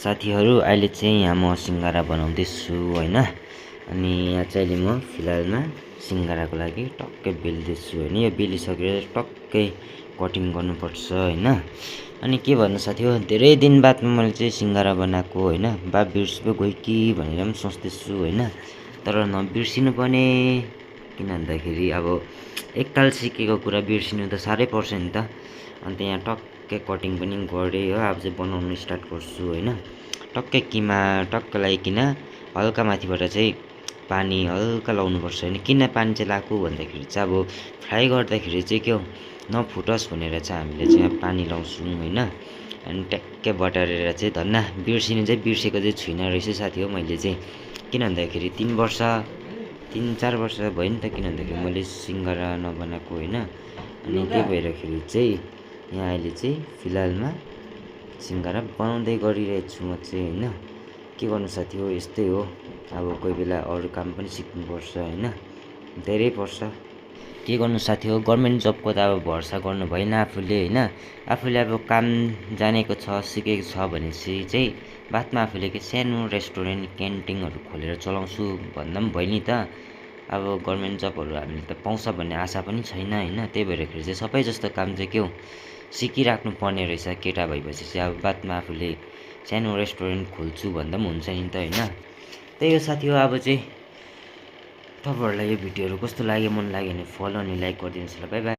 साथीहरू अहिले चाहिँ यहाँ म सिङ्गडा बनाउँदैछु होइन। अनि यहाँ चाहिँ अहिले म फिलहालमा सिङ्गडाको लागि टक्कै बेल्दैछु होइन। यो बेलिसकेर टक्कै कटिङ गर्नुपर्छ होइन। अनि के भन्नु साथी हो, धेरै दिन बादमा मैले चाहिँ सिङ्गडा बनाएको होइन। बा बिर्स पो गयो कि भनेर पनि सोच्दैछु होइन। तर नबिर्सिनु पर्ने, किन भन्दाखेरि अब एकताल सिकेको कुरा बिर्सिनु त साह्रै पर्छ नि त। अन्त यहाँ टक्कै कटिङ पनि गरेँ हो। अब चाहिँ बनाउनु स्टार्ट गर्छु होइन। टक्कै किमा टक्क लगाइकन हल्का माथिबाट चाहिँ पानी हल्का लाउनुपर्छ होइन। किन पानी चाहिँ लगाएको भन्दाखेरि चाहिँ अब फ्राई गर्दाखेरि चाहिँ के हो नफुटोस् भनेर चाहिँ हामीले चाहिँ पानी लाउँछौँ होइन। अनि ट्याक्कै बटारेर चाहिँ धन्न बिर्सिनु चाहिँ बिर्सेको चाहिँ छुइनँ रहेछ साथी हो मैले चाहिँ। किन भन्दाखेरि 3-4 वर्ष भयो नि त, किन भन्दाखेरि मैले सिङ्गडा नबनाएको होइन। अनि त्यही भइरखेरि चाहिँ यहाँ अहिले चाहिँ फिलहालमा सिङ्गडा बनाउँदै गरिरहेको छु म चाहिँ होइन। के गर्नु साथी हो, यस्तै हो। अब कोही बेला अरू काम पनि सिक्नुपर्छ होइन, धेरै पर्छ। के गर्नु साथी हो, गभर्मेन्ट जबको त अब भरोसा गर्नु भएन आफूले होइन। आफूले अब काम जानेको छ, सिकेको छ भनेपछि चाहिँ बादमा आफूले के सानो रेस्टुरेन्ट क्यान्टिनहरू खोलेर चलाउँछु भन्दा पनि भयो नि त। अब गभर्मेन्ट जबहरू हामीले त पाउँछ भन्ने आशा पनि छैन होइन। त्यही भइरखेरि चाहिँ सबै जस्तो काम चाहिँ के हो सिकिराख्नु पर्ने रहेछ। केटा भएपछि चाहिँ अब बादमा आफूले सानो रेस्टुरेन्ट खोल्छु भन्दा पनि हुन्छ नि त होइन। त्यही हो साथी हो। अब चाहिँ तपाईँहरूलाई यो भिडियोहरू कस्तो लाग्यो, मन लाग्यो भने फलो अनि लाइक गरिदिनुहोस् ल। By by.